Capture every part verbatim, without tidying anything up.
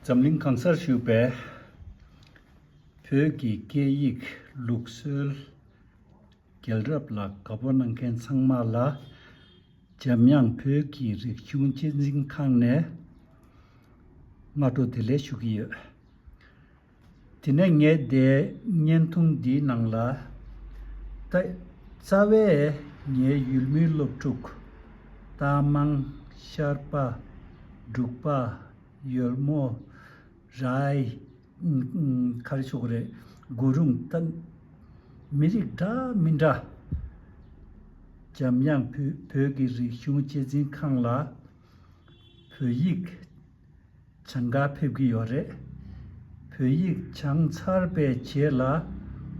འཛམ་གླིང་གང་སར་བཞུགས་པའི་བོད་ཀྱི་སྐད་ཡིག་ལུགས་སྲོལ་རྒྱལ་རབས་ལ་དགའ་པོ་གནང་མཁན་ཚང་མ་ལ་འཇམ་དབྱངས་བོད་ཀྱི་རིག་གཞུང་གཅེས་འཛིན་ཁང་ནས་སྔ་དྲོ་བདེ་ལེགས་ཞུ་གི་ཡོད། དེ་ནས་ངས་འདིའི་བརྙན་ཐུང་འདིའི་ནང་ལ། ད་རྩ་བའི་ངའི་ཡུལ་མིའི་སློབ་ཕྲུག་རྟ་མང་ཤར་པ་འབྲུག་པ་ཡོལ་མོ་རའི་ག་རེ་ཞུ་དགོས་རེད། གུ་རུང་ད་མི་རིགས་འདྲ་མི་འདྲ་འཇམ་དབྱངས་བོད་བོད་ཀྱི་རིག་གཞུང་གཅེས་འཛིན་ཁང་ལ་བོད་ཡིག་སྦྱང་ག་ཕེབས་ཀྱི་ཡོད་རེད། བོད་ཡིག་སྦྱངས་ཚར་བའི་རྗེས་ལ་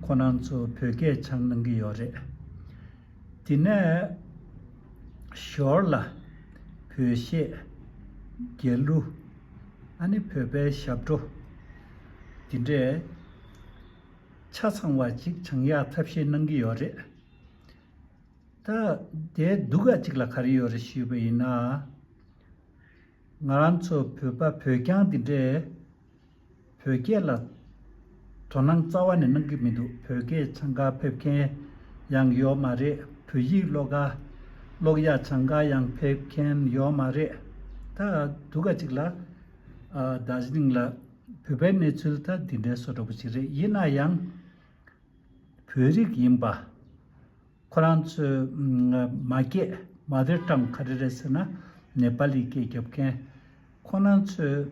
ཁོ་རང་ཚོ་བོད་སྐད་སྦྱང་གནང་གི་ཡོད་རེད། དེ་ནས་ཞོར་ལ་བོད་གཞས། རྒྱལ་གླུ། ཨ་ནི་བོད་པའི་ཞབས་བྲོ། དེ་འདྲས་ཆ་ཚང་བ་ཅིག་སྦྱང་ཡག་ཐབས་ཤེས་གནང་གི་ཡོད་རེད། ད་དེའི་སྡུག་ག་ཅིག་ལ་ག་རེ་ཡོད་རེད་ཞུས་པ་ཡིན་ན། ང་རང་ཚོ་བོད་པ་བོད་རྐྱང་འདི་འདྲས་བོད་སྐད་ལ་དོ་སྣང་རྩ་བ་ནས་གནང་གི་མི་འདུག་བོད་སྐད་སྦྱང་ག་ཕེབས་མཁན་ཡང་ཡོད་མ་རེད། བོད་ཡིག་ཀློག་ག་ཀློག་ཡ་སྦྱང་ག་ཡང་ཕེབས་མཁན་ཡོད་མ་རེད། ད་སྡུག་ག་ཅིག་ལ་ཨ་དར་ཇི་ལིང་ལ་བོད་པའི་གནས་ཚུལ་ད་འདི་འདྲའི་བཟོ་འདྲ་པོ་ཅིག་རེད། ཡིན་ན་ཡང་བོད་རིགས་ཡིན་པ། ཁོ་རང་ཚོའི་མ་སྐད་མ་དེར་ཊང་ག་རེ་རེད་ཟེར་ན་ནེ་པ་ལི་སྐད་རྒྱབ་མཁན། ཁོ་རང་ཚོས་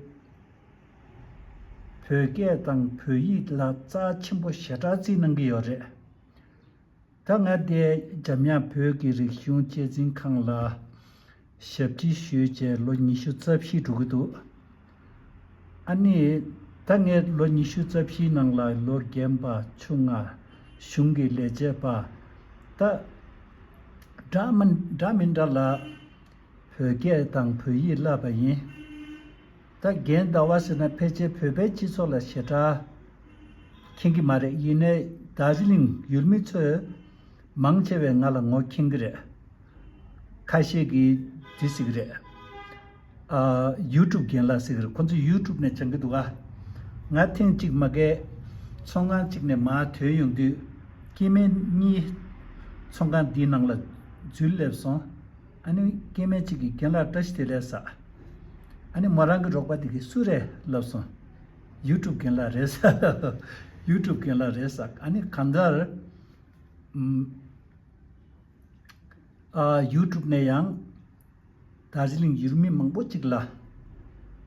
བོད་སྐད་དང་བོད་ཡིག་ལ་རྩ་ཆེན་པོ་ཞེ་དྲག་བརྩི་གནང་གི་ཡོད་རེད། ད་ང་དེ་འཇམ་དབྱངས་བོད་ཀྱི་རིག་གཞུང་གཅེས་འཛིན་ཁང་ལ་ཞབས་ཕྱི་ཞུས་བྱས་ལོ་ཉི་ཤུ་རྩ་བཞི་འགྲོ་གི་འདུག་ཨ་ནི་ད་ངས་ལོ་ཉི་ཤུ་རྩ་བཞིའི་ནང་ལ་ལོ་རྒན་པ་ཆུང་ང་གཞུང་གི་ལས་བྱེད་པ་ད་འདྲ་མི་འདྲ་མི་འདྲ་ལ་བོད་སྐད་དང་བོད་ཡིག་བསླབས་པ་ཡིན། ད་རྒན་ཟླ་བ་ཟེར་ན་ཕལ་ཆེར་བོད་པའི་སྤྱི་ཚོགས་ལ་ཞེ་དྲག་མཁྱེན་གྱི་མ་རེད། ཡིན་ནའི་དར་ཇི་ལིང་ཡུལ་མི་ཚོས་མང་ཆེ་བས་ང་ལ་ངོ་མཁྱེན་གྱི་རེད། ཁ་ཤས་ཀྱིས་འདི་ཟེར་གྱི་རེད། ཨ། ཡུ་ཊུབ་རྒན་ལགས་ཟེར་གྱི་རེད། ཁོ་ཚོ་ཡུ་ཊུབ་ནས་སྦྱང་གི་འདུག་ག་ང་ཐེངས་གཅིག་མ་གིའི་ཚོང་ཁང་གཅིག་ནས་མར་ཐོན་ཡོང་དུས་སྐྱེ་དམན་གཉིས་ཚོང་ཁང་འདིའི་ནང་ལ་འཛུལ་སླེབས་སོང་། ཨ་ནི་སྐྱེ་དམན་གཅིག་གིས་རྒན་ལགས་བཀྲ་ཤིས་བདེ་ལེགས་ཟེར། ཨ་ནི་མོ་རང་གི་རོགས་པ་དེ་གིས་སུ་རེད་ལབ་སོང་། ཡུ་ཊུབ་རྒན་ལགས་རེད་ཟེར། ཡུ་ཊུབ་རྒན་ལགས་རེད་ཟེར། ཨ་ནི་གང་ལྟར། ཨམ། ཨ། ཡུ་ཊུབ་ནས་ཡང་དར་ཇི་ལིང་ཡུལ་མི་མང་པོ་ཅིག་ལ་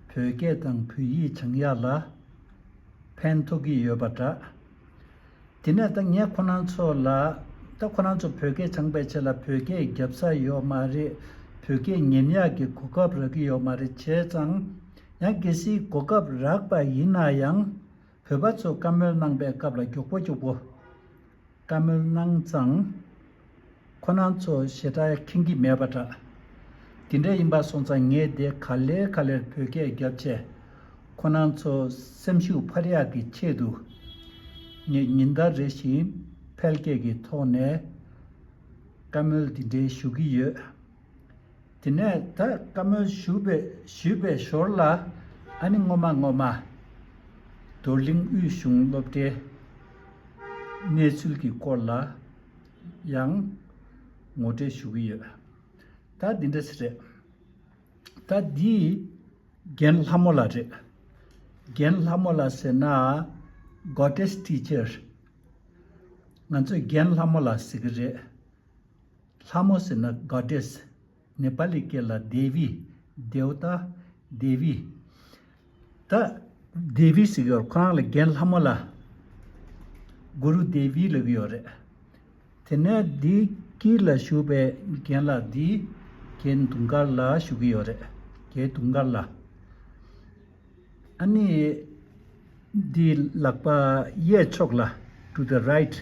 བོད་སྐད་དང་བོད་ཡིག་སྦྱང་ཡག་ལ་ཕན་ཐོགས་ཀྱི་ཡོད་པ་འདྲ། དེ་ནས་ད་ངས་ཁོ་རང་ཚོ་ལ་ད་ཁོ་རང་ཚོ་བོད་སྐད་སྦྱངས་པའི་ཆེད་ལ་བོད་སྐད་རྒྱབ་ས་ཡོད་མ་རེད། བོད་སྐད་ཉན་ཡག་གི་གོ་སྐབས་རག་གི་ཡོད་མ་རེད། བྱས་ཙང་ཡང་གལ་སྲིད་གོ་སྐབས་རག་པ་ཡིན་ན་ཡང་བོད་པ་ཚོ་བཀའ་མོལ་གནང་པའི་སྐབས་ལ་མགྱོགས་པོ་མགྱོགས་པོ། བཀའ་མོལ་གནང་ཙང་། ཁོ་རང་ཚོ་ཞེ་དྲག་མཁྱེན་གྱི་མེད་པ་འདྲ། དེ་འདྲ་ཡིན་པ་སོང་ཙང་ངས་དེ་ག་ལེར་ག་ལེར་བོད་སྐད་བརྒྱབ་བྱས། ཁོ་རང་ཚོ་སེམས་ཤུགས་འཕར་ཡག་གི་ཆེད་དུ། ངས་ཉིན་ལྟར་རེ་བཞིན་ཕལ་སྐད་ཀྱི་ཐོག་ནས་བཀའ་མོལ་འདི་འདྲའི་ཞུ་གི་ཡོད། དེ་ནས་ད་བཀའ་མོལ་ཞུས་པའི་ཞུས་པའི་ཞོར་ལ་ཨ་ནི་སྔོན་མ་སྔོན་མ་རྡོར་གླིང་དབུས་གཞུང་སློབ་གྲྭའི་གནས་ཚུལ་གྱི་སྐོར་ལ་ཡང་ངོ་སྤྲོད་ཞུ་གི་ཡོད། ད་འདི་འདྲ་ཞིག་རེད། ད་འདི་རྒན་ལྷ་མོ་ལགས་རེད། རྒན་ལྷ་མོ་ལགས་ཟེར་ན་Goddess Teacher། ང་ཚོས་རྒན་ལྷ་མོ་ལགས་ཟེར་གྱི་རེད། ལྷ་མོ་ཟེར་ན་Goddess། ནེ་པ་ལི་སྐད་ལ་དེ་བི། དེ་བ་ཏ། དེ་བི། ད་དེ་བི་ཟེར་གྱི་ཡོད་རེད། ཁོ་རང་ལ་རྒན་ལྷ་མོ་ལགས། གུ་རུ་དེ་བི་ལབ་ཀྱི་ཡོད་རེད། དེ་ནས་འདི་དཀྱིལ་ལ་བཞུགས་པའི་རྒན་ལགས་འདི་རྒན་དུང་དཀར་ལགས་བཞུགས་ཀྱི་ཡོད་རེད། རྒན་དུང་དཀར་ལགས། ཨ་ནི། འདི་ལག་པ་གཡས་ཕྱོགས་ལ། To the right།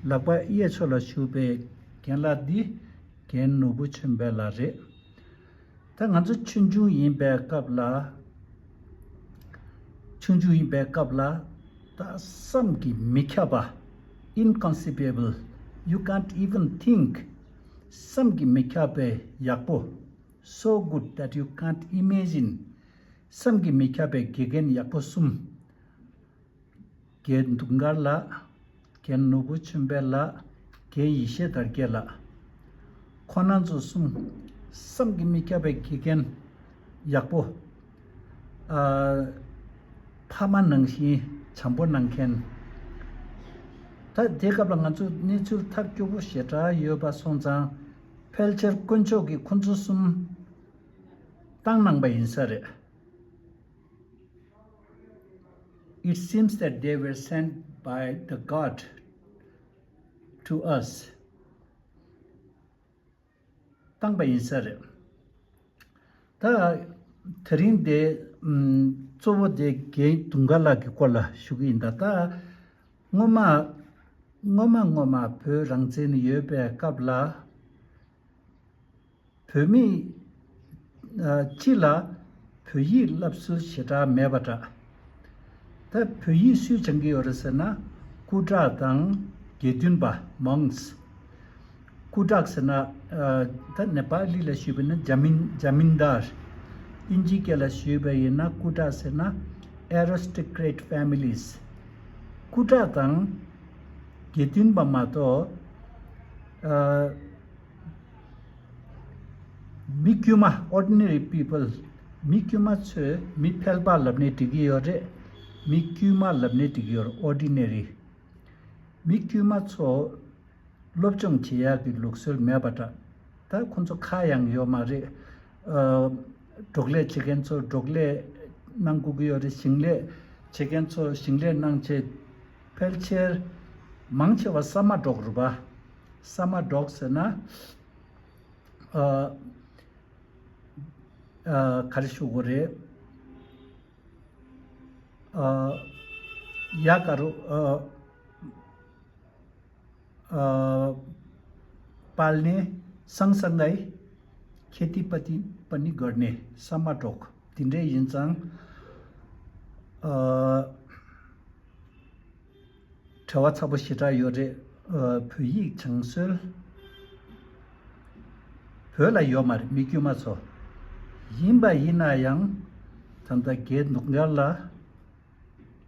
ལག་པ་གཡས་ཕྱོགས་ལ་བཞུགས་པའི་རྒན་ལགས་འདི་རྒན་ནོར་བུ་ཆོས་འཕེལ་ལགས་རེད། ད་ང་ཚོ་ཆུང་ཆུང་ཡིན་པའི་སྐབས་ལ། ཆུང་ཆུང་ཡིན་པའི་སྐབས་ལ། ད་བསམ་གྱིས་མི་ཁྱབ་པ། Inconceivable. You can't even think. བསམ་གྱིས་མི་ཁྱབ་པའི་ཡག་པོ། So good that you can't imagine. བསམ་གྱིས་མི་ཁྱབ་པའི་དགེ་རྒན་ཡག་པོ་གསུམ། རྒན་དུང་དཀར་ལགས། རྒན་ནོར་བུ་ཆོས་འཕེལ་ལགས། རྒན་ཡེ་ཤེས་དར་རྒྱས་ལགས། ཁོང་རྣམ་ཚོ་གསུམ་བསམ་གྱིས་མི་ཁྱབ་པའི་དགེ་རྒན་ཡག་པོ། ཨ། ཕ་མ་ནང་བཞིན་བྱམས་པོ་གནང་མཁན། ད་དེ་སྐབས་ལ་ང་ཚོ་གནས་ཚུལ་ཐབས་སྐྱོ་པོ་ཞེ་དྲག་ཡོད་པ་སོང་ཙང་། ཕལ་ཆེར་དཀོན་མཆོག་གིས་ཁོང་ཚོ་གསུམ་བཏང་གནང་པ་ཡིན་ས་རེད། It seems that they were sent by the God to us. བཏང་པ་ཡིན་ས་རེད། ད་དེ་རིང་དེ་ཨམ། གཙོ་བོ་དེ་རྒན་དུང་དཀར་ལགས་ཀྱི་སྐོར་ལ་ཞུ་གི་ཡིན། ད་ད་སྔོན་མ་སྔོན་མ་སྔོན་མ་བོད་རང་བཙན་ཡོད་པའི་སྐབས་ལ། བོད་མི་ཨ། སྤྱི་ལ་བོད་ཡིག་བསླབ་སྲོལ་ཞེ་དྲག་མེད་པ་འདྲ། ད་བོད་ཡིག་སུས་སྦྱང་གི་ཡོད་རེད་ཟེར་ན། སྐུ་དྲག་དང་དགེ་འདུན་པ། Monks། སྐུ་དྲག་ཟེར་ན། ཨ། ད་ནེ་པ་ལི་ལ་ཞུས་པ་ཡིན་ན་ཇ་མིན་ཇ་མིན་དར། དབྱིན་ཇིའི་སྐད་ལ་ཞུས་པ་ཡིན་ན་སྐུ་དྲག་ཟེར་ན། Aristocrat families། སྐུ་དྲག་དང་དགེ་འདུན་པ་མ་གཏོགས། ཨ། མི་དཀྱུས་མ། Ordinary people། མི་དཀྱུས་མ་ཚོས་མི་ཕལ་པ་ལབ་ནས་འགྲིག་གི་ཡོད་རེད། མི་དཀྱུས་མ་ལབ་ནས་འགྲིག་གི་ཡོད་རེད། Ordinary། མི་དཀྱུས་མ་ཚོ་སློབ་སྦྱོང་བྱེད་ཡག་གི་ལུགས་སྲོལ་མེད་པ་འདྲ། ད་ཁོང་ཚོ་ཁ་ཡང་ཡོད་མ་རེད། ཨ། འབྲོག་ལས་བྱེད་མཁན་ཚོ་འབྲོག་ལས་གནང་དགོས་ཀྱི་ཡོད་རེད། ཞིང་ལས་བྱེད་མཁན་ཚོ་ཞིང་ལས་གནང་བྱས། ཕལ་ཆེར་མང་ཆེ་བ་ས་མ་འབྲོག་རེད་པ། ས་མ་འབྲོག་ཟེར་ན། ཨ། ཨ། ག་རེ་ཞུ་དགོས་རེད། ཨ། ཡ་ག་རུ། ཨ། ཨ། पालने, सँगसँगै खेतीपाती पनि गर्ने। ས་མ་འབྲོག་དེ་འདྲས་ཡིན་ཙང་། ཨ། བྲེལ་བ་ཚ་པོ་ཞེ་དྲག་ཡོད་རེད། ཨ། བོད་ཡིག་སྦྱང་སྲོལ་བོད་ལ་ཡོད་མ་རེད། མི་དཀྱུས་མ་ཚོ། ཡིན་པ་ཡིན་ན་ཡང་། ད་ལྟ་རྒན་དུང་དཀར་ལགས།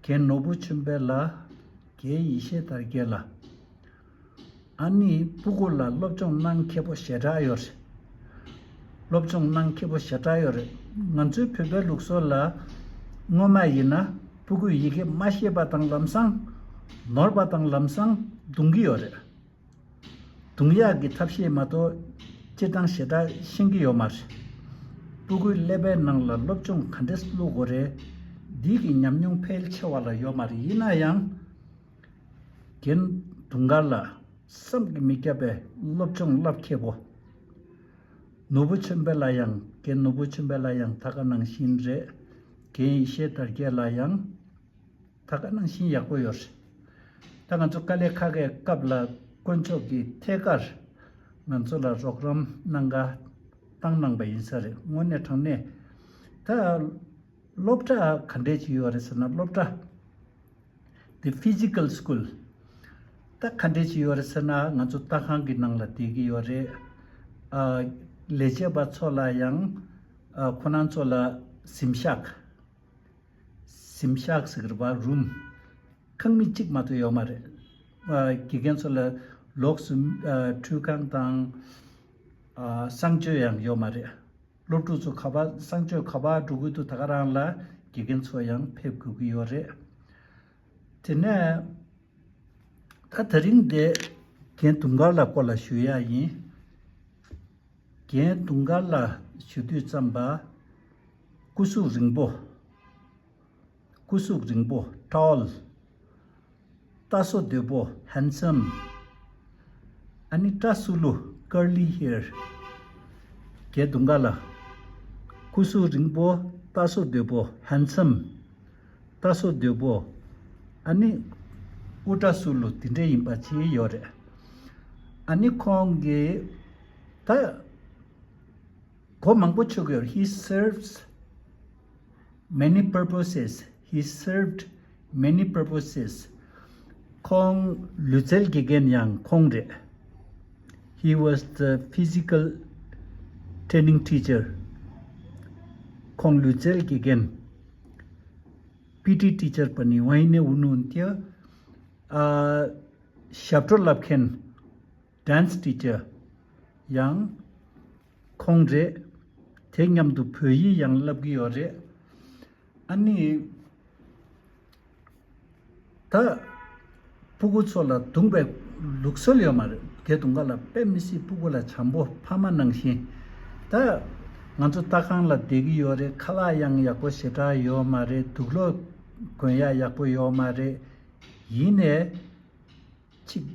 རྒན་ནོར་བུ་ཆོས་འཕེལ་ལགས། རྒན་ཡེ་ཤེས་དར་རྒྱས་ལགས། ཨ་ནི་སྤུ་གུ་ལ་སློབ་སྦྱོང་གནང་མཁས་པོ་ཞེ་དྲག་ཡོད་རེད། སློབ་སྦྱོང་གནང་མཁས་པོ་ཞེ་དྲག་ཡོད་རེད། ང་ཚོའི་བོད་པའི་ལུགས་སྲོལ་ལ་སྔོན་མ་ཡིན་ན་སྤུ་གུས་ཡི་གེ་མ་ཤེས་པ་དང་ལམ་སང་ནོར་བ་དང་ལམ་སང་རྡུང་གི་ཡོད་རེད། རྡུང་ཡག་གི་ཐབས་ཤེས་མ་གཏོགས་སྤྱིར་བཏང་ཞེ་དྲག་ཤེས་ཀྱི་ཡོད་མ་རེད། སྤུ་གུའི་ཀླད་པའི་ནང་ལ་སློབ་སྦྱོང་ག་འདྲས་བླུག་དགོས་རེད། འདི་གི་ཉམས་མྱོང་ཕལ་ཆེ་བ་ལ་ཡོད་མ་རེད། ཡིན་ན་ཡང་། རྒན་དུང་དཀར་ལགས་བསམ་གྱིས་མི་ཁྱབ་པའི་སློབ་སྦྱོང་བསླབ་མཁས་པོ། ནོར་བུ་ཆོས་འཕེལ་ལགས་ཡང་། རྒན་ནོར་བུ་ཆོས་འཕེལ་ལགས་ཡང་ད་ག་ནང་བཞིན་རེད། རྒན་ཡེ་ཤེས་དར་རྒྱས་ལགས་ཡང་ད་ག་ནང་བཞིན་ཡག་པོ་ཡོད་རེད། ད་ང་ཚོ་དཀའ་ལས་ཁག་གི་སྐབས་ལ་དཀོན་མཆོག་གིས་ཐད་ཀར་ང་ཚོ་ལ་རོགས་རམ་གནང་ག་བཏང་གནང་པ་ཡིན་ས་རེད། དངོས་གནས་དྲང་གནས། ད་སློབ་གྲྭ་ག་འདྲས་ཅིག་ཡོད་རེད་ཟེར་ན། སློབ་གྲྭ་དེ་ཕི་ཛི་ཀལ་སི་ཀུལ། ད་ག་འདྲས་ཅིག་ཡོད་རེད་ཟེར་ན། ང་ཚོ་ལྟ་ཁང་གི་ནང་ལ་བསྡད་ཀྱི་ཡོད་རེད། ཨ། ལས་བྱེད་པ་ཚོ་ལ་ཡང་། ཨ། ཁོ་རང་ཚོ་ལ་གཟིམ་ཤག་གཟིམ་ཤག་ཟེར་གི་རེད་པ། རུམ། ཁང་མིག་གཅིག་མ་གཏོགས་ཡོད་མ་རེད། ཨ། དགེ་རྒན་ཚོ་ལ་ལོགས་སུ། ཨ། ཁྲུས་ཁང་དང་། ཨ། གསང་སྤྱོད་ཡང་ཡོད་མ་རེད། སློབ་ཕྲུག་ཚོ་ག་པར་གསང་སྤྱོད་ག་པར་འགྲོ་གི་འདུག་ད་ག་རང་ལ་དགེ་རྒན་ཚོ་ཡང་ཕེབས་དགོས་ཀྱི་ཡོད་རེད། དེ་ནས་ད་དེ་རིང་འདི་རྒན་དུང་དཀར་ལགས་སྐོར་ལ་ཞུ་ཡ་ཡིན། རྒན་དུང་དཀར་ལགས་ཞུ་དུས་ཙམ་པ། སྐུ་གཟུགས་རིང་པོ། སྐུ་གཟུགས་རིང་པོ། Tall། རྟ་སོ་རྡོས་པོ། Handsome། ཨ་ནི་སྐྲ་སུ་ལུ། Curly hair། རྒན་དུང་དཀར་ལགས། སྐུ་གཟུགས་རིང་པོ། རྟ་སོ་རྡོས་པོ། Handsome། རྟ་སོ་རྡོས་པོ། ཨ་ནི་དབུ་སྐྲ་སུ་ལུ་དེ་འདྲས་ཡིན་པ་ཅིག་ཡོད་རེད། ཨ་ནི་ཁོང་གིས་ད་གོ་མང་པོ་ཆོད་ཀྱི་ཡོད་རེད། He serves many purposes. He served many purposes. ཁོང་ལུས་རྩལ་དགེ་རྒན་ཡང་ཁོང་རེད། He was the physical training teacher. ཁོང་ལུས་རྩལ་དགེ་རྒན། པི་ཊི་ཊི་ཅར་པ་ནི་ཝའི་ནེ་ཝུ་ནུན་ཏེ། ཨ། ཞབས་བྲོ་བསླབ་མཁན། ཌན་སི་ཊི་ཅར་ཡང་ཁོང་རེད། དེ་མཉམ་དུ་བོད་ཡིག་ཡང་བསླབ་ཀྱི་ཡོད་རེད། ཨ་ནི། ད། སྤུ་གུ་ཚོ་ལ་རྡུང་པའི་ལུགས་སྲོལ་ཡོད་མ་རེད། དགེ་རྡུང་ག་ལ་དཔེ་མི་སྲིད་སྤུ་གུ་ལ་བྱམས་པོ་ཕ་མ་ནང་བཞིན། ད། ང་ཚོ་ལྟ་ཁང་ལ་བསྡད་ཀྱི་ཡོད་རེད། ཁ་ལག་ཡང་ཡག་པོ་ཞེ་དྲག་ཡོད་མ་རེད། དུག་ལོག་གོན་ཡག་ཡག་པོ་ཡོད་མ་རེད། ཡིན་ནའི། གཅིག་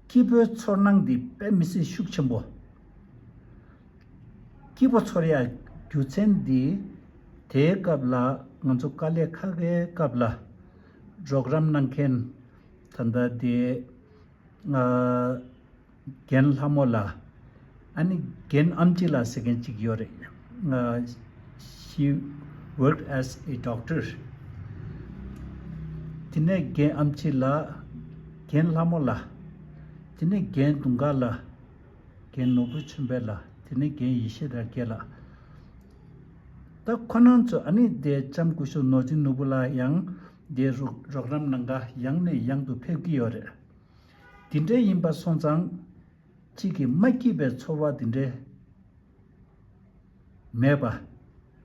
སྐྱིད་པོའི་ཚོར་སྣང་འདི་དཔེ་མི་སྲིད་ཤུགས་ཆེན་པོ། སྐྱིད་པོ་ཚོར་ཡ་རྒྱུ་མཚན་འདི། དེའི་སྐབས་ལ་ང་ཚོ་དཀའ་ལས་ཁག་པའི་སྐབས་ལ་རོགས་རམ་གནང་མཁན་ད་ལྟ་དེ། ཨ། རྒན་ལྷ་མོ་ལགས། ཨ་ནི་རྒན་ཨམ་ཆི་ལགས་ཟེར་མཁན་གཅིག་ཡོད་རེད། ཨ། She worked as a doctor. དེ་ནས་རྒན་ཨམ་ཆི་ལགས། རྒན་ལྷ་མོ་ལགས། དེ་ནས་རྒན་དུང་དཀར་ལགས། རྒན་ནོར་བུ་ཆོས་འཕེལ་ལགས། དེ་ནས་རྒན་ཡེ་ཤེས་དར་རྒྱས་ལགས། ད་ཁོ་རང་ཚོ་ཨ་ནི་དེ་ལྕམ་སྐུ་ཞབས་ནོར་འཛིན་ནོར་བུ་ལགས་ཡང་དེ་རོགས་རོགས་རམ་གནང་ག་ཡང་ནས་ཡང་དུ་ཕེབས་ཀྱི་ཡོད་རེད། དེ་འདྲ་ཡིན་པ་སོང་ཙང་། གཅིག་གིས་མ་སྐྱིད་པའི་ཚོར་བ་དེ་འདྲ་མེད་པ།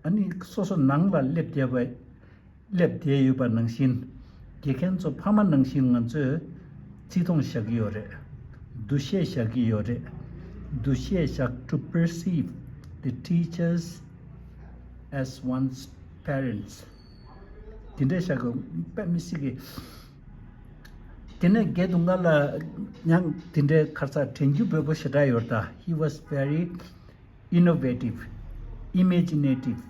ཨ་ནི་སོ་སོ་ནང་ལ་སླེབས་བསྡད་པ། སླེབས་བསྡད་ཡོད་པ་ནང་བཞིན། དགེ་རྒན་ཚོ་ཕ་མ་ནང་བཞིན་ང་ཚོས་བརྩི་མཐོང་བཞག་གི་ཡོད་རེད། འདུ་ཤེས་བཞག་གི་ཡོད་རེད། འདུ་ཤེས་བཞག to perceive the teachers as one's parents. དེ་འདྲ་བཞག་གི་དཔེ་མི་སྲིད་གི། དེ་ནས་རྒན་དུང་དཀར་ལགས་ཡང་དེ་འདྲའི་ཁ་སང་དྲན་རྒྱུ་འབོལ་པོ་ཞེ་དྲག་ཡོད་ད། He was very innovative, imaginative.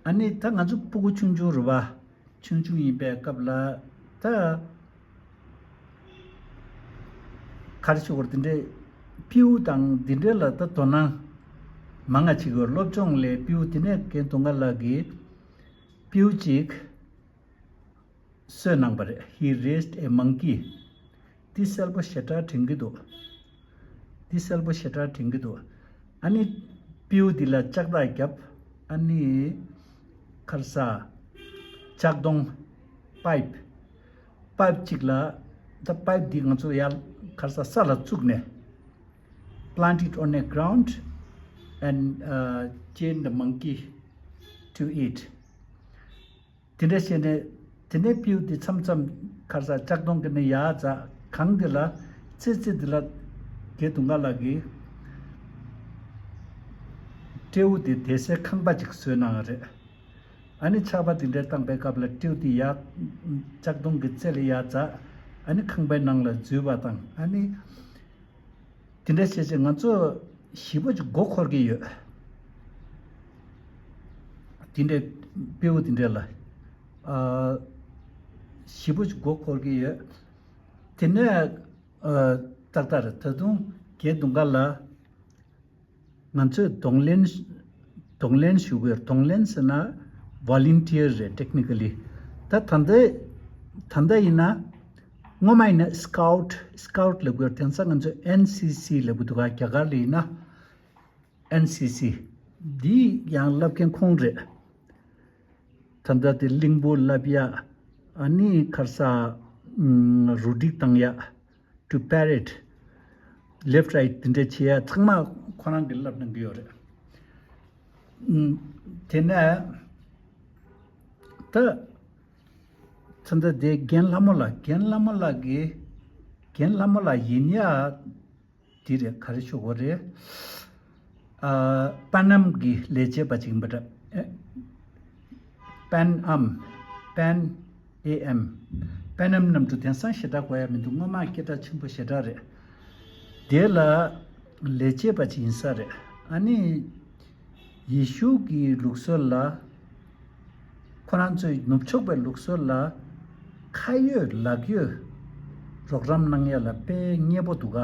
ཨ་ནི་ད་ང་ཚོ་སྤུ་གུ་ཆུང་ཆུང་རེད་བ། ཆུང་ཆུང་ཡིན་པའི་སྐབས་ལ་ད། ག་རེ་ཞུ་དགོས་རེད། དེ་འདྲའི་སྤྲེའུ་དང་དེ་འདྲའི་ལ་ད་དོ་སྣང་མང་ང་བྱེད་ཀྱི་ཡོད། སློབ་སྦྱོང་ལས་སྤྲེའུ་དེ་ནས་རྒན་དུང་དཀར་ལགས་ཀྱིས་སྤྲེའུ་གཅིག་གསོས་གནང་པ་རེད། He raised a monkey. འདི་གསལ་པོ་ཞེ་དྲག་དྲན་གྱི་འདུག་འདི་གསལ་པོ་ཞེ་དྲག་དྲན་གྱི་འདུག་ཨ་ནི་སྤྲེའུ་འདི་ལ་ལྕགས་ཐག་བརྒྱབ། ཨ་ནི་ཁར་ས་ལྕགས་དོང་པའིབ། པའིབ་གཅིག་ལ། ད་པའིབ་འདི་ང་ཚོ་ཡར་ཁར་ས་ས་ལ་བཙུགས་ནས། Plant it on a ground and uh, chain the monkey to it. དེ་འདྲ་བྱས་ནས། དེ་ནས་སྤྲེའུ་དེ་མཚམས་མཚམས་ཁར་ས་ལྕགས་དོང་གི་ནས་ཡར་འཛེགས། གང་དེ་ལ་ཙི་ཙི་དེ་ལ་རྒན་དུང་དཀར་ལགས་ཀྱིས་སྤྲེའུ་དེ་བསྡད་སའི་ཁང་པ་ཅིག་བཟོས་གནང་བ་རེད། ཨ་ནི་ཆར་པ་དེ་འདྲ་བཏང་པའི་སྐབས་ལ་སྤྲེའུ་དེ་ཡར་ལྕགས་དོང་གི་རྩེ་ལ་ཡར་འཛེགས། ཨ་ནི་ཁང་པའི་ནང་ལ་འཛུལ་བ་དང་། ཨ་ནི། དེ་འདྲ་བྱས་བྱས་ང་ཚོ་ཞེ་པོ་ཅིག་མགོ་འཁོར་གྱི་ཡོད། དེ་འདྲའི་སྤྲེའུ་དེ་འདྲ་ལ། ཨ། ཞེ་པོ་ཅིག་མགོ་འཁོར་གྱི་ཡོད། དེ་ནས། ཨ། ཏག་ཏག་རེད། ད་དུང་རྒན་དུང་དཀར་ལགས། ང་ཚོས་གདོང་ལེན། གདོང་ལེན་ཞུ་དགོས། གདོང་ལེན་ཟེར་ན་ཝོ་ལན་ཊི་ཡར་རེད། ཊེག་ནི་ཀ་ལི། ད་ད་ལྟ། ད་ལྟ་ཡིན་ན། སྔོན་མ་ཡིན་ན་སི་ཀའུཊ། སི་ཀའུཊ་ལབ་དགོས། དེང་སང་ང་ཚོ་ཨེན་སི་སི་ལབ་ཀྱི་འདུག་ག་རྒྱ་གར་ལ་ཡིན་ན། ཨེན་སི་སི། འདི་ཡང་བསླབ་མཁན་ཁོང་རེད། ད་ལྟ་དེ་གླིང་བུ་བསླབ་ཡ། ཨ་ནི་ཁར་ས། ཨམ། རུ་སྒྲིག་བཏང་ཡ། To parade, left right དེ་འདྲ་བྱེད་ཡ་ཚང་མ་ཁོ་རང་གིས་བསླབ་གནང་གི་ཡོད་རེད། ཨུམ། དེ་ནས་ད་ད་ལྟ་དེ་རྒན་ལྷ་མོ་ལགས། རྒན་ལྷ་མོ་ལགས་ཀྱིས། རྒན་ལྷ་མོ་ལགས་ཡིན་ཡ་དེ་རེད། ག་རེ་ཞུ་དགོས་རེད། ཨ། པན་ཨམ་གྱི་ལས་བྱེད་པ་ཅིག་ཡིན་པ་འདྲ། ཨེ། པན་ཨམ། པན། ཨེ་ཨེམ། པན་ཨམ་གནམ་གྲུ། དེང་སང་ཞེ་དྲག་གོ་ཡ་མི་འདུག་སྔོན་མ་སྐད་གྲགས་ཆེན་པོ་ཞེ་དྲག་རེད། དེ་ལ་ལས་བྱེད་པ་ཅིག་ཡིན་ས་རེད། ཨ་ནི་ཡེ་ཤུ་གི་ལུགས་སྲོལ་ལ། ཁོ་རང་ཚོའི་ནུབ་ཕྱོགས་པའི་ལུགས་སྲོལ་ལ། ཁ་ཡོད་ལག་ཡོད་རོགས་རམ་གནང་ཡ་ལ་དཔེ་མཉེས་པོ་འདུག་ག་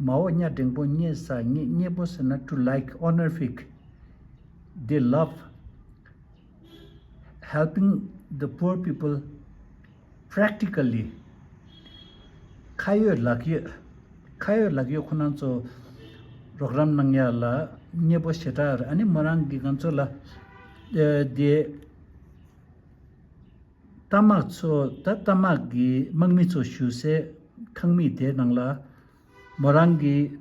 མ་འོ་གཉའ་འགྲེང་པོ་མཉེས་ས། མཉེས། མཉེས་པོ་ཟེར་ན་to like, honorific. They love helping the poor people practically. ཁ་ཡོད་ལག་ཡོད། ཁ་ཡོད་ལག་ཡོད་ཁོ་རང་ཚོ་རོགས་རམ་གནང་ཡ་ལ། མཉེས་པོ་ཞེ་དྲག་རེད། ཨ་ནི་མོ་རང་གིས་ང་ཚོ་ལ་ཨ་དེ་རྟ་དམག་ཚོ་ད་རྟ་དམག་གི་དམག་མི་ཚོ་བཞུགས་སའི་ཁང་མིག་དེའི་ནང་ལ་མོ་རང་གིས་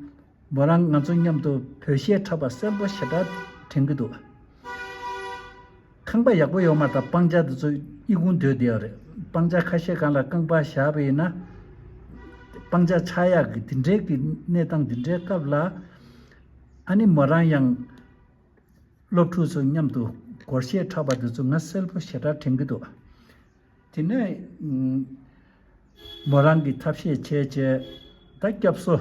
མོ་རང་ང་ཚོ་མཉམ་དུ་བོད་གཞས་འཁྲབ་པ་གསལ་པོ་ཞེ་དྲག་དྲན་གྱི་འདུག་ཁང་པ་ཡག་པོ་ཡོད་མ་རེད། སྤང་བྱ་དེ་ཚོ་ཨི་ཁུང་སྡོད་བསྡད་ཡོད་རེད། སྤང་བྱ་ཁ་ཤས་སྒང་ལ་རྐང་པ་བཞག་པ་ཡིན་ན་སྤང་བྱ་ཆག་ཡག་གི་དེ་འདྲའི་གི་གནས་སྟངས་དེ་འདྲའི་སྐབས་ལ་ཨ་ནི་མོ་རང་ཡང་སློབ་ཕྲུག་ཚོ་མཉམ་དུ་སྒོར་གཞས་འཁྲབ་པ་དེ་ཚོ་ང་གསལ་པོ་ཞེ་དྲག་དྲན་གྱི་འདུག་དེ་ནས་ཨུམ་མོ་རང་གིས་ཐབས་ཤེས་བྱས་བྱས་ད་སྐྱབས་སུ།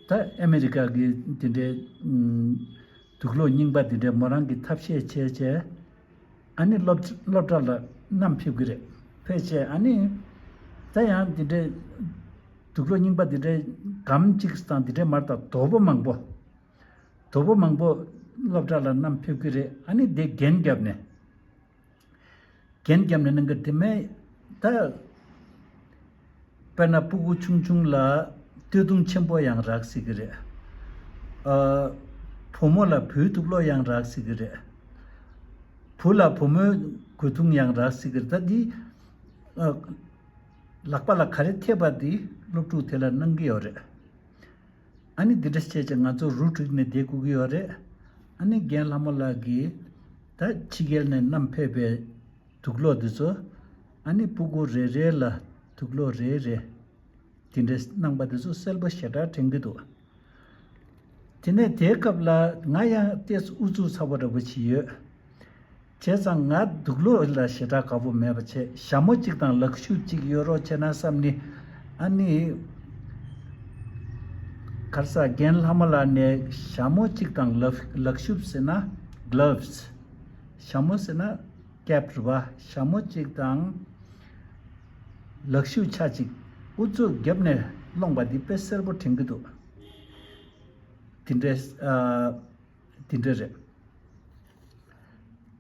ད་ཨ་མེ་རི་ཀ་གི་དེ་འདྲའི་ཨུམ་དུག་སློག་རྙིང་པ་དེ་འདྲའི་མོ་རང་གིས་ཐབས་ཤེས་བྱས་བྱས་ཨ་ནི་སློབ་སློབ་གྲྭ་ལ་བསྣམས་ཕེབས་ཀྱི་རེད། ཕེབས་བྱས་ཨ་ནི་ད་ཡང་དེ་འདྲའི་དུག་སློག་རྙིང་པ་དེ་འདྲའི་སྒམ་གཅིག་དང་དེ་འདྲའི་མ་རེད། ད་དོ་པོ་མང་པོ། དོ་པོ་མང་པོ་སློབ་གྲྭ་ལ་བསྣམས་ཕེབས་ཀྱི་རེད། ཨ་ནི་དེ་རྒྱན་བརྒྱབ་ནས། རྒྱན་བརྒྱབ་ནས་གནང་གི་དེ་མིན་ད། དཔེར་ན་སྤུ་གུ་ཆུང་ཆུང་ལ་སྟོད་ཐུང་ཆེན་པོ་ཡང་རག་སྲིད་ཀྱི་རེད། ཨ། བུ་མོ་ལ་བུའི་དུག་སློག་ཡང་རག་སྲིད་ཀྱི་རེད། བུ་ལ་བུ་མོའི་གོས་ཐུང་ཡང་རག་སྲིད་ཀྱི་རེད། ད་འདི། ཨ། ལག་པ་ལ་ག་རེ་ཐེབས་པ་འདི་སློབ་ཕྲུག་དེ་ལ་གནང་གི་ཡོད་རེད། ཨ་ནི་འདི་འདྲ་བྱས་ཙང་ང་ཚོ་རུ་བསྒྲིགས་ནས་བསྡད་དགོས་ཀྱི་ཡོད་རེད། ཨ་ནི་རྒན་ལྷ་མོ་ལགས་ཀྱིས་ད་ཕྱི་རྒྱལ་ནས་བསྣམས་ཕེབས་པའི་དུག་སློག་འདི་ཚོ་ཨ་ནི་སྤུ་གུ་རེ་རེ་ལ་དུག་སློག་རེ་རེ་འདི་འདྲ་གནང་པ་འདི་ཚོ་གསལ་པོ་ཞེ་དྲག་དྲན་གྱི་འདུག་དེ་ནས་དེའི་སྐབས་ལ་ང་ཡང་ཏོག་ཙམ་ཨུ་ཚུགས་ཚ་པོ་འདྲ་པོ་ཞིག་ཡོད། བྱས་ཙང་ང་དུག་སློག་ལ་ཞེ་དྲག་དགའ་པོ་མེད་པ་བྱས། ཞྭ་མོ་གཅིག་དང་ལག་ཤུབས་གཅིག་ཡོད་རོགས་བྱས་ན་བསམ་ནི། ཨ་ནི། ག་རེ་ཟ། རྒན་ལྷ་མོ་ལགས་ནས་ཞྭ་མོ་གཅིག་དང་ལག་ལག་ཤུབས་ཟེར་ན་གྷི་ལབ་སི། ཞྭ་མོ་ཟེར་ན་ཀེབ་རེད་པ། ཞྭ་མོ་གཅིག་དང་ལག་ཤུབས་ཆ་གཅིག་ཨུ་ཚུགས་བརྒྱབ་ནས་སློང་པ་འདི་དཔེ་གསལ་པོ་དྲན་གྱི་འདུག་དེ་འདྲའི་ཨ། དེ་འདྲ་རེད།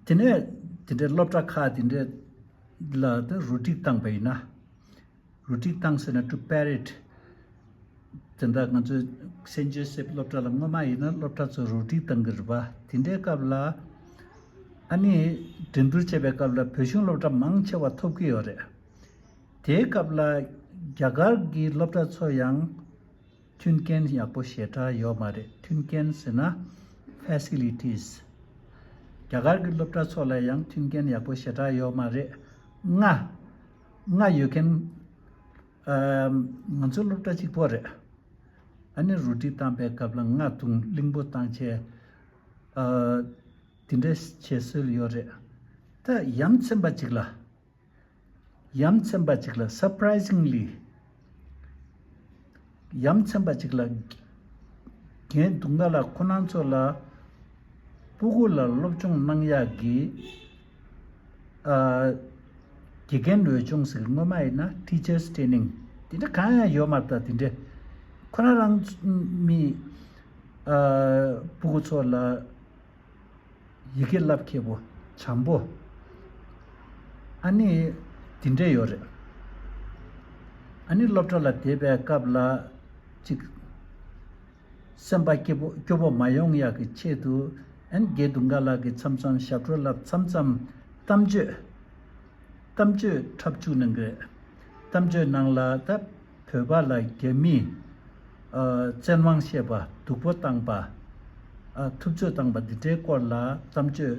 དེ་ནས་དེ་འདྲའི་སློབ་གྲྭ་ཁག་དེ་འདྲ་ལ་ད་རུ་སྒྲིག་བཏང་པ་ཡིན་ན། རུ་སྒྲིག་བཏང་ཟེར་ན་ཊུ་པེ་རེ་ཌི། དེ་འདྲ་ང་ཚོའི་སེན་ཇོ་སེབ་སློབ་གྲྭ་ལ་སྔོན་མ་ཡིན་ན་སློབ་གྲྭ་ཚོ་རུ་སྒྲིག་བཏང་གི་རེད་པ། དེ་འདྲའི་སྐབས་ལ་ཨ་ནི་འགྲན་བསྡུར་བྱེད་པའི་སྐབས་ལ་བོད་གཞུང་སློབ་གྲྭ་མང་ཆེ་བ་ཐོབ་ཀྱི་ཡོད་རེད། དེའི་སྐབས་ལ་རྒྱ་གར་གྱི་སློབ་གྲྭ་ཚོ་ཡང་མཐུན་རྐྱེན་ཡག་པོ་ཞེ་དྲག་ཡོད་མ་རེད། མཐུན་རྐྱེན་ཟེར་ན་ཕེ་སི་ལི་ཊིས། རྒྱ་གར་གྱི་སློབ་གྲྭ་ཚོ་ལ་ཡང་མཐུན་རྐྱེན་ཡག་པོ་ཞེ་དྲག་ཡོད་མ་རེད། རྔ། རྔ་ཡོད་མཁན། ཨ། ང་ཚོའི་སློབ་གྲྭ་གཅིག་པོ་རེད། ཨ་ནི་རུ་སྒྲིག་བཏང་པའི་སྐབས་ལ་རྔ་བཏུང་། གླིང་བུ་བཏང་བྱས། ཨ། དེ་འདྲ་བྱེད་སྲོལ་ཡོད་རེད། ད་ཡ་མཚན་པ་ཅིག་ལ། ཡ་མཚན་པ་ཅིག་ལ། སར་པ་རའི་ཛིང་ལི། ཡ་མཚན་པ་ཅིག་ལ། རྒན་དུང་དཀར་ལགས་ཁོ་རང་ཚོ་ལ་སྤུ་གུ་ལ་སློབ་སྦྱོང་གནང་ཡག་གི་ཨ། དགེ་རྒན་འོས་སྦྱོང་ཟེར། སྔོན་མ་ཡིན་ན་ཊི་ཆར་སི་ཊེ་ནིང་དེ་འདྲ་གང་ཡང་ཡོད་མ་རེད། ད་དེ་འདྲ་ཁོ་རང་རང་མི་ཨ། སྤུ་གུ་ཚོ་ལ་ཡི་གེ་བསླབ་མཁས་པོ། བྱམས་པོ། ཨ་ནི་དེ་འདྲ་ཡོད་རེད། ཨ་ནི་སློབ་གྲྭ་ལ་བསྡད་པའི་སྐབས་ལ་ཅིག་སེམས་པ་སྐྱོ་པོ་སྐྱོ་པོ་མ་ཡོང་ཡག་གི་ཆེད་དུ་ཨ་ནི་རྒན་དུང་དཀར་ལགས་ཀྱིས་མཚམས་མཚམས་ཞབས་བྲོ་བསླབ། མཚམས་མཚམས་གཏམ་བརྗོད། གཏམ་བརྗོད་འཁྲབ་བཅུག་གནང་གི་རེད། གཏམ་བརྗོད་ནང་ལ་ད་བོད་པ་ལ་རྒྱ་མིས་ཨ། བཙན་དབང་བཤད་པ། སྡུག་པོ་བཏང་པ། ཨ། ཐུབ་ཚོད་བཏང་པ་འདི་འདྲའི་སྐོར་ལ་གཏམ་བརྗོད་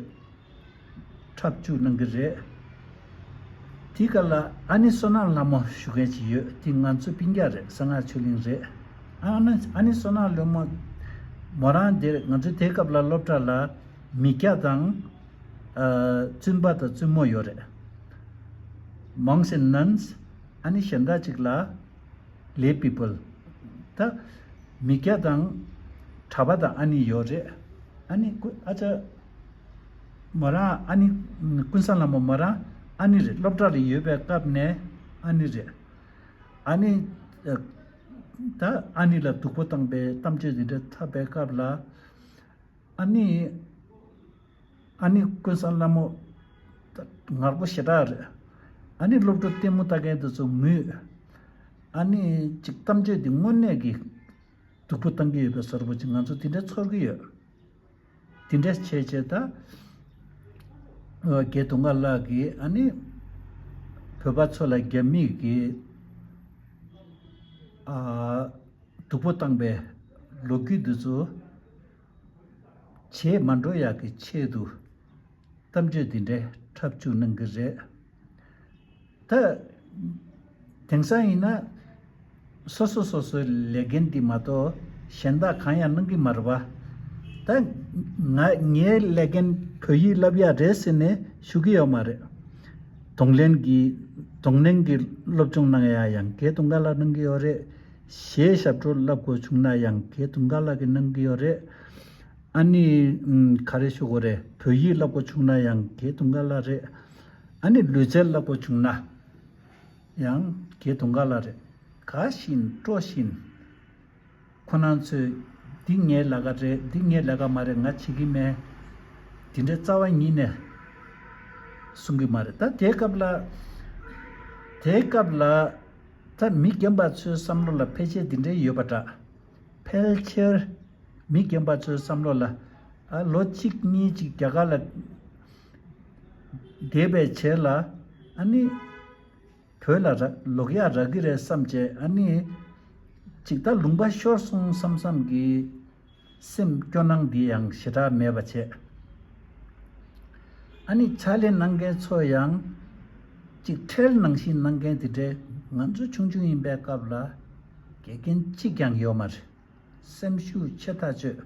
འཁྲབ་བཅུག་གནང་གི་རེད། དེའི་སྐབས་ལ་ཨ་ནི་བསོད་ནམས་ལྷ་མོ་ཞུ་མཁན་ཞིག་ཡོད། དེ་ང་ཚོ་སྤུན་ཀྱག་རེད། གསང་སྔགས་ཆོས་གླིང་རེད། ཨ་ནི་ཨ་ནི་བསོད་ནམས་ལྷ་མོ། མོ་རང་དེར་ང་ཚོ་དེའི་སྐབས་ལ་སློབ་གྲྭ་ལ་མི་སྐྱ་དང་། ཨ། བཙུན་པ་དང་བཙུན་མོ་ཡོད་རེད། Monks and nuns། ཨ་ནི་གཞན་དག་ཅིག་ལ་lay people། ད་མི་སྐྱ་དང་གྲྭ་པ་དང་ཨ་ནི་ཡོད་རེད། ཨ་ནི་ཀུ། ཨ་ཅག་མོ་རང་ཨ་ནི་ཀུན་བཟང་ལྷ་མོ་མོ་རང་ཨ་ནི་རེད། སློབ་གྲྭ་ལ་ཡོད་པའི་སྐབས་ནས་ཨ་ནི་རེད། ཨ་ནི་ད་ཨ་ནི་ལ་སྡུག་པོ་བཏང་པའི་གཏམ་བརྗོད་འདི་འདྲ་འཁྲབ་པའི་སྐབས་ལ། ཨ་ནི། ཨ་ནི་ཀུན་བཟང་ལྷ་མོ་ངར་པོ་ཞེ་དྲག་རེད། ཨ་ནི་སློབ་ཕྲུག་ལྟད་མོ་ལྟ་མཁན་དེ་ཚོ་ངུས། ཨ་ནི་ཅིག་གཏམ་བརྗོད་འདི་དངོས་གནས་ཀྱི་ སྡུག་པོ་བཏང་གི་ཡོད་པའི་བཟོ་འདྲ་པོ་ཅིག་ང་ཚོ་དེ་འདྲ་ཚོར་གི་ཡོད། དེ་འདྲ་བྱས་བྱས་ད། ཨ་རྒན་དུང་དཀར་ལགས་ཀྱིས་ཨ་ནི་བོད་པ་ཚོ་ལ་རྒྱ་མིས་ཀྱིས་ཨ་སྡུག་པོ་བཏང་པའི་ལོ་རྒྱུས་འདི་ཚོ་བརྗེད་མ་འགྲོ་ཡག་གི་ཆེད་དུ་གཏམ་བརྗོད་འདི་འདྲའི་འཁྲབ་བཅུག་གནང་གི་རེད། ད་དེང་སང་ཡིན་ན་སོ་སོ་སོ་སོའི་ལས་འགན་འདི་མ་གཏོགས་གཞན་དག་གང་ཡང་གནང་གི་མ་རེད་པ། ད་ང་ངའི་ལས་འགན་བོད་ཡིག་བསླབ་ཡག་རེད་ཟེར་ནས་ཞུ་གི་ཡོད་མ་རེད། གདོང་ལེན་གྱི་གདོང་ལེན་གྱི་སློབ་སྦྱོང་གནང་ཡག་ཡང་རྒན་དུང་དཀར་ལགས་གནང་གི་ཡོད་རེད། གཞས་ཞབས་བྲོ་བསླབ་དགོས་བྱུང་ན་ཡང་རྒན་དུང་དཀར་ལགས་ཀྱིས་གནང་གི་ཡོད་རེད། ཨ་ནི་ཨམ་ག་རེ་ཞུ་དགོས་རེད། བོད་ཡིག་བསླབ་དགོས་བྱུང་ན་ཡང་རྒན་དུང་དཀར་ལགས་རེད། ཨ་ནི་ལུས་རྩལ་བསླབ་དགོས་བྱུང་ན་ཡང་རྒན་དུང་དཀར་ལགས་རེད། དགའ་བཞིན་སྤྲོ་བཞིན་ཁོ་རང་ཚོས་འདི་ངའི་ལས་ཀ་རེད། འདི་ངའི་ལས་ཀ་མ་རེད། ང་བྱེད་ཀྱི་མེད། དེ་འདྲའི་རྩ་བ་ཉིད་ནས་གསུང་གི་མ་རེད། ད་དེའི་སྐབས་ལ་དེའི་སྐབས་ལ་ད་མི་རྒན་པ་ཚོའི་བསམ་བློ་ལ་ཕལ་ཆེར་འདི་འདྲའི་ཡོད་པ་འདྲ། ཕལ་ཆེར་མི་རྒན་པ་ཚོའི་བསམ་བློ་ལ་ཨ་ལོ་གཅིག་གཉིས་ཅིག་རྒྱ་གར་ལ་བསྡད་པའི་རྗེས་ལ་ཨ་ནི་བོད་ལ་ར་ལོག་ཡག་རག་གི་རེད་བསམ་བྱས། ཨ་ནི་ཅིག་ད་ལུང་པ་ཤོར་སོང་བསམ་བསམ་གྱི་སེམས་སྐྱོ་སྣང་འདི་ཡང་ཞེ་དྲག་མེད་པ་བྱས། ཨ་ནི་ཕྱག་ལས་གནང་མཁན་ཚོ་ཡང་ཅིག་ཁྲེལ་ནང་བཞིན་གནང་མཁན་དེ་འདྲའི་ང་ཚོ་ཆུང་ཆུང་ཡིན་པའི་སྐབས་ལ་དགེ་རྒན་གཅིག་ཀྱང་ཡོད་མ་རེད། སེམས་ཤུགས་ཆེ་ཐག་ཆོད།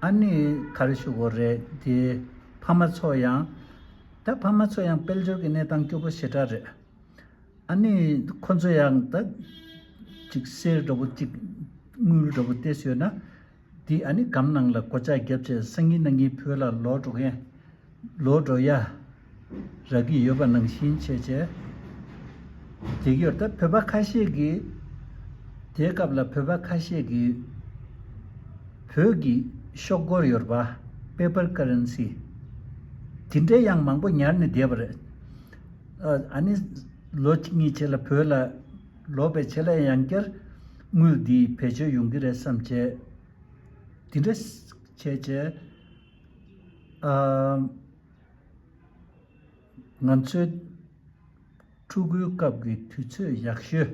ཨ་ནི་ག་རེ་ཞུ་དགོས་རེད་དེ། ཕ་མ་ཚོ་ཡང་ད་ཕ་མ་ཚོ་ཡང་དཔལ་འབྱོར་གྱི་གནས་སྟངས་སྐྱོ་པོ་ཞེ་དྲག་རེད། ཨ་ནི་ཁོ་ཚོ་ཡང་ད་ཅིག་གསེར་འདྲ་པོ་ཅིག་དངུལ་འདྲ་པོ་ཏོག་ཙམ་ཡོད་ན། འདི་ཨ་ནི་སྒམ་ནང་ལ་སྒོ་ལྕགས་བརྒྱབ་བྱས་སང་ཉིན་གནངས་ཉིན་བོད་ལ་ལོག་འགྲོ་མཁན། ལོག་འགྲོ་ཡ་རག་གི་ཡོད་པ་ནང་བཞིན་བྱས་བྱས། དེ་གི་ཡོད་ད་བོད་པ་ཁ་ཤས་ཀྱིས་དེའི་སྐབས་ལ་བོད་པ་ཁ་ཤས་ཀྱིས་བོད་ཀྱི་ཤོག་སྒོར་ཡོད་པ་པེ་པར་ཀ་རན་སི་དེ་འདྲའི་ཡང་མང་པོ་ཉར་ནས་བསྡད་པ་རེད། ཨ་ནི་ལོ་གཅིག་གཉིས་རྗེས་ལ་བོད་ལ་ལོག་པའི་རྗེས་ལ་ཡང་བསྐྱར་དངུལ་འདི་བེད་སྤྱོད་ཡོང་གི་རེད་བསམ་བྱས། དེ་འདྲ་བྱས་བྱས། ཨ་ང་ཚོའི་ཕྲུ་གུའི་སྐབས་ཀྱི་དུས་ཚོད་ཡག་ཤོས།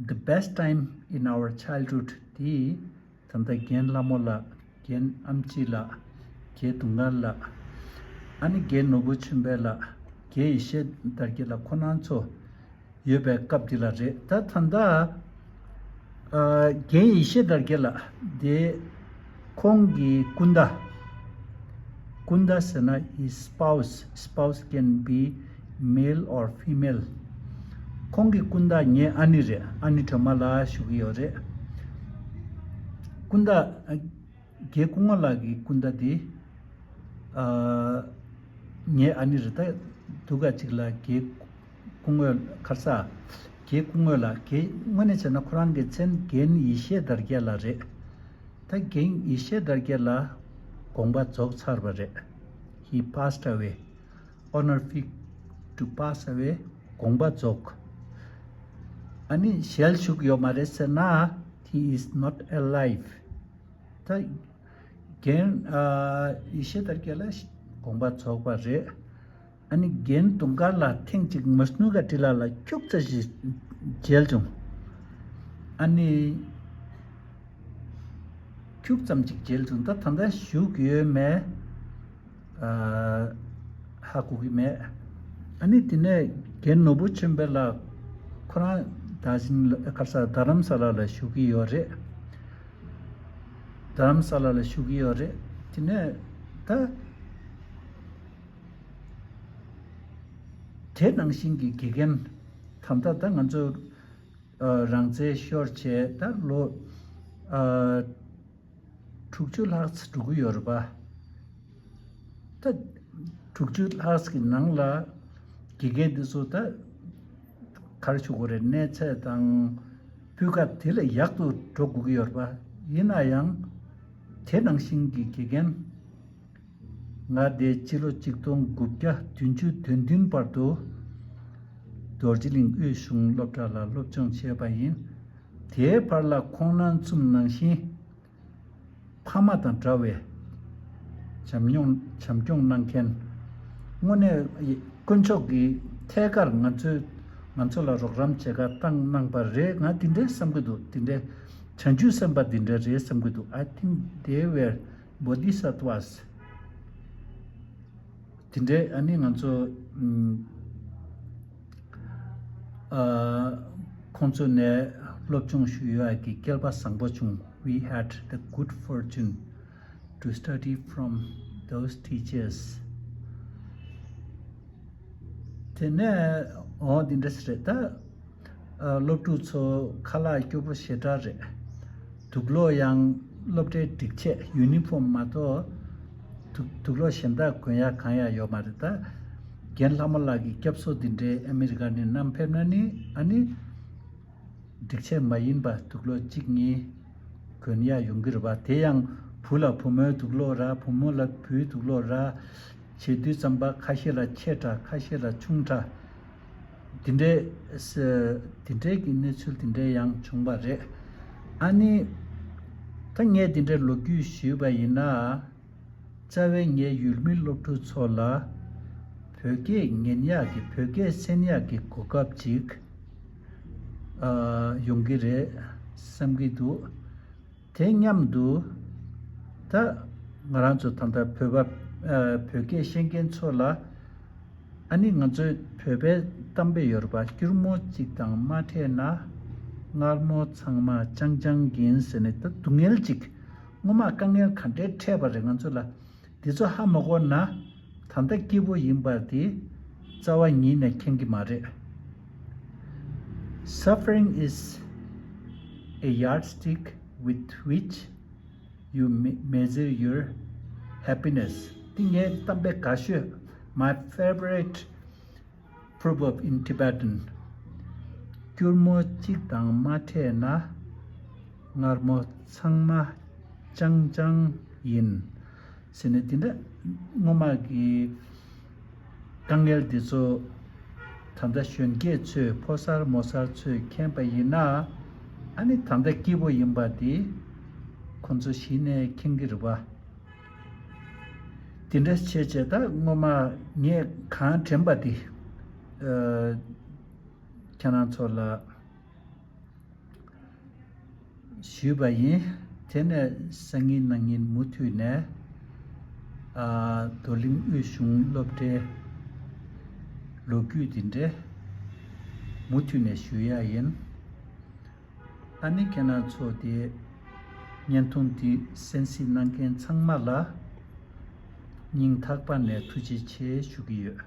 The best time in our childhood དེ་ད་ལྟ་རྒན་ལྷ་མོ་ལགས། རྒན་ཨམ་ཆི་ལགས། རྒན་དུང་དཀར་ལགས། ཨ་ནི་རྒན་ནོར་བུ་ཆོས་འཕེལ་ལགས། རྒན་ཡེ་ཤེས་དར་རྒྱས་ལགས། ཁོ་རང་ཚོ་ཡོད་པའི་སྐབས་འདི་ལ་རེད། ད་ད་ལྟ་ཨ་རྒན་ཡེ་ཤེས་དར་རྒྱས་ལགས་དེ་ཁོང་གི་སྐུ་ཟླ། སྐུ་ཟླ་ཟེར་ན་his spouse, spouse can be male or female. ཁོང་གི་སྐུ་ཟླ་ངའི་ཨ་ནེ་རེད། ཨ་ནེ་སྒྲོལ་མ་ལགས་ཞུ་གི་ཡོད་རེད། སྐུ་ཟླ་རྒན་སྐུ་ངོ་ལགས་ཀྱི་སྐུ་ཟླ་དེ་ཨ་ངའི་ཨ་ནེ་རེད། ད་སྡུག་ག་ཅིག་ལ་རྒན་སྐུ་ངོ་ཁར་ས་རྒན་སྐུ་ངོ་ལགས། རྒན་དངོས་གནས་བྱས་ན་ཁོ་རང་གི་མཚན་རྒན་ཡེ་ཤེས་དར་རྒྱས་ལགས་རེད། ད་རྒན་ཡེ་ཤེས་དར་རྒྱས་ལགས་དགོངས་པ་རྫོགས་ཚར་བ་རེད། He passed away. Honor fit to pass away. དགོངས་པ་རྫོགས། ཨ་ནི་ཞལ་བཞུགས་ཡོད་མ་རེད་ཟེར་ན། He is not alive. ད་རྒན་ཨ་ཡེ་ཤེས་དར་རྒྱས་ལགས་དགོངས་པ་རྫོགས་པ་རེད། ཨ་ནི་རྒན་དུང་དཀར་ལགས་ཐེངས་གཅིག་མ་སྣུ་ག་ཊི་ལ་ལ་ཁྱུག་ཙམ་ཞིག་མཇལ་བྱུང་། ཨ་ནི་ཁྱུག་ཙམ་ཅིག་མཇལ་བྱུང་། ད་ད་ལྟ་བཞུགས་ཡོད་མེད་ཨ་ཧ་གོ་གི་མེད། ཨ་ནི་དེ་ནས་རྒན་ནོར་བུ་ཆོས་འཕེལ་ལགས་ཁོ་རང་ད་ཅིང་ཁར་ས་རྡ་རམ་ས་ལ་ལ་བཞུགས་ཀྱི་ཡོད་རེད། རྡ་རམ་ས་ལ་ལ་བཞུགས་ཀྱི་ཡོད་རེད། དེ་ནས་ད་དེ་ནང་བཞིན་གྱི་དགེ་རྒན་ད་ལྟ་ད་ང་ཚོ་ཨ་རང་བཙན་ཤོར་བྱས་ད་ལོ་ཨ་དྲུག་ཅུ་ལྷག་ཙམ་འགྲོ་གི་ཡོད་རེད་པ། ད་དྲུག་ཅུ་ལྷག་ཙམ་གྱི་ནང་ལ་དགེ་རྒན་འདི་ཚོ་ད་ག་རེ་ཞུ་དགོས་རེད། གནས་ཚད་དང་སྤུས་ཀ་དེ་ལས་ཡག་ཏུ་འགྲོ་དགོས་ཀྱི་ཡོད་རེད་པ། ཡིན་ན་ཡང་དེ་ནང་བཞིན་གྱི་དགེ་རྒན་ང་དེ་སྤྱི་ལོ་ཆིག་སྟོང་དགུ་བརྒྱ་བདུན་ཅུ་དོན་བདུན་བར་དུ་རྡོ་རྗེ་གླིང་དབུས་གཞུང་སློབ་གྲྭ་ལ་སློབ་སྦྱོང་བྱས་པ་ཡིན། དེའི་བར་ལ་ཁོང་རྣམ་གསུམ་ནང་བཞིན་ཕ་མ་དང་འདྲ་བའི་བྱམས་མྱོང་བྱམས་སྐྱོང་གནང་མཁན། དངོས་གནས་དཀོན་མཆོག་གིས་ཐད་ཀར་ང་ཚོའི་ང་ཚོ་ལ་རོགས་རམ་བྱེད་ག་བཏང་གནང་པ་རེད། ང་དེ་འདྲའི་བསམ་གྱི་འདུག་དེ་འདྲའི་བྱང་ཆུབ་སེམས་དཔའ་དེ་འདྲ་རེད་བསམ་གྱི་འདུག I think they were bodhisattvas. དེ་འདྲའི་ཨ་ནི་ང་ཚོ་ཨ་ཁོང་ཚོ་ནས་སློབ་སྦྱོང་ཞུ་ཡག་གི་སྐལ་པ་བཟང་པོ་བྱུང་། We had the good fortune to study from those teachers. དེ་ནས་འོ་འདི་འདྲ་ཞིག་རེད་ད། ཨ་སློབ་ཕྲུག་ཚོ་ཁ་ལག་སྐྱོ་པོ་ཞེ་དྲག་རེད། དུག་སློག་ཡང་སློབ་གྲྭའི་སྒྲིག་ཆས་ཡུ་ནི་ཕོམ་མ་གཏོགས་དུག་དུག་སློག་གཞན་དག་གོན་ཡག་གང་ཡང་ཡོད་མ་རེད་ད། རྒན་ལྷ་མོ་ལགས་ཀྱི་སྐྱབས་གསོ་འདི་འདྲའི་ཨ་མི་རི་ཀ་ནས་བསྣམས་ཕེབས་ན་ནི་ཨ་ནི། སྒྲིག་ཆས་མ་ཡིན་པ་དུག་སློག་གཅིག་གཉིས་གོན་ཡག་ཡོང་གི་རེད་པ། དེ་ཡང་བུ་ལ་བུ་མོའི་དུག་སློག་ར། བུ་མོ་ལ་བུའི་དུག་སློག་ར། བྱེད་དུས་ཙམ་པ་ཁ་ཤས་ལ་ཆེ་དྲགས་ཁ་ཤས་ལ་ཆུང་དྲགས། དེ་འདྲའི་ས་དེ་འདྲའི་གི་གནས་ཚུལ་དེ་འདྲའི་ཡང་བྱུང་བ་རེད། ཨ་ནི་ད་ངས་དེ་འདྲའི་ལོ་རྒྱུས་ཞུས་པ་ཡིན་ན། རྩ་བའི་ངའི་ཡུལ་མི་སློབ་ཕྲུག་ཚོ་ལ་བོད་སྐད་ཉན་ཡག་གི་བོད་སྐད་གསན་ཡག་གི་གོ་སྐབས་ཅིག་ཨ་ཡོང་གི་རེད་བསམ་གྱི་འདུག་དེ་མཉམ་དུ་ད་ང་རང་ཚོ་ད་ལྟ་བོད་པ་ཨ་བོད་སྐད་ཤེས་མཁན་ཚོ་ལ་ཨ་ནི་ང་ཚོའི་བོད་པའི་གཏམ་དཔེ་ཡོད་རེད་པ། སྐྱུར་མོ་གཅིག་དང་མ་འཕྲད་ན་མངར་མོ་ཚང་མ་ཅང་ཅང་ཡིན་ཟེར་ནས། ད་སྡུག་བསྔལ་གཅིག་སྔོན་མ་དཀའ་ངལ་ག་འདྲའི་འཕྲད་པ་རེད་ང་ཚོ་ལ། འདི་ཚོ་ཧ་མ་གོ་ན་ད་ལྟ་སྐྱིད་པོ་ཡིན་པ་དེ་རྩ་བ་ཉིད་ནས་མཁྱེན་གྱི་མ་རེད། Suffering is a yardstick with which you me- measure your happiness. འདི་ངའི་གཏམ་དཔེ་དགའ་ཤོས། My favorite proverb in Tibetan. སྐྱུར་མོ་གཅིག་དང་མ་འཕྲད་ན་མངར་མོ་ཚང་མ་ཅང་ཅང་ཡིན། ཟེར་ནས་དེ་འདྲ་སྔོན་མ་གི་དཀའ་ངལ་འདི་ཚོ་ད་ལྟ་གཞོན་སྐྱེས་ཚོས་ཕོ་གསར་མོ་གསར་ཚོས་མཁྱེན་པ་ཡིན་ན། ཨ་ནི་ད་ལྟ་སྐྱིད་པོ་ཡིན་པ་དེ་ཁོང་ཚོ་གཞི་ནས་མཁྱེན་གྱི་རེད་པ། དེ་འདྲ་བྱས་བྱས་ད་སྔོན་མ་ངས་གང་དྲན་པ་དེ་ཨ་ཁྱེད་རང་ཚོ་ལ་ཞུས་པ་ཡིན། དེ་ནས་སང་ཉིན་གནངས་ཉིན་མུ་མཐུད་ནས་ཨ་རྡོར་གླིང་དབུས་གཞུང་སློབ་གྲྭའི་ལོ་རྒྱུས་དེ་འདྲ་མུ་མཐུད་ནས་ཞུ་ཡ་ཡིན། ཨ་ནི་ཁྱེད་རང་ཚོ་དེ་བརྙན་ཐུང་འདི་གསན་གཟིགས་གནང་མཁན་ཚང་མ་ལ་སྙིང་ཐག་པ་ནས་ཐུགས་རྗེ་ཆེ་ཞུ་གི་ཡོད།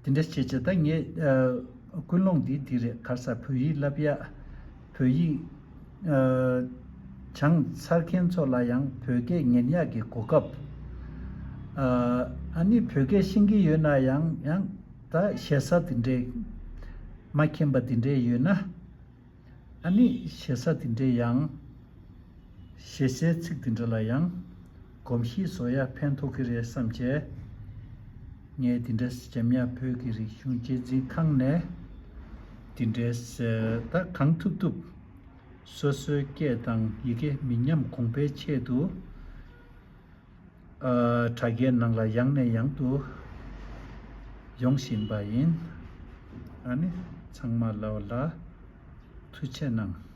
དེ་འདྲ་བྱས་བྱས་ད་ངས་ཨ་ཀུན་སློང་འདི་འདི་རེད། ག་རེ་ཟ། བོད་ཡིག་བསླབ་ཡ། བོད་ཡིག་ཨ་སྦྱངས་ཚར་མཁན་ཚོ་ལ་ཡང་བོད་སྐད་ཉན་ཡག་གི་གོ་སྐབས། ཨ་ཨ་ནི་བོད་སྐད་ཤེས་ཀྱི་ཡོད་ན་ཡང་ཡང་ད་ཞེ་ས་དེ་འདྲའི་མ་མཁྱེན་པ་དེ་འདྲའི་ཡོད་ན། ཨ་ནི་ཞེ་ས་དེ་འདྲའི་ཡང་ཞེ་སའི་ཚིག་དེ་འདྲ་ལ་ཡང་གོམས་གཤིས་བཟོ་ཡ་ཕན་ཐོགས་ཀྱི་རེད་བསམ་བྱས། ངས་དེ་འདྲ་འཇམ་དབྱངས་བོད་ཀྱི་རིག་གཞུང་གཅེས་འཛིན་ཁང་ནས་དེ་འདྲའི་ད་གང་ཐུབ་ཐུབ་སོ་སོའི་སྐད་དང་ཡི་གེ་མི་ཉམས་གོང་འཕེལ་ཆེད་དུ། ཨ་དྲ་རྒྱའི་ནང་ལ་ཡང་ནས་ཡང་དུ་ཡོང་བཞིན་པ་ཡིན། ཨ་ནི་ཚང་མ་ལ་ལ་ཐུགས་རྗེ་གནང་།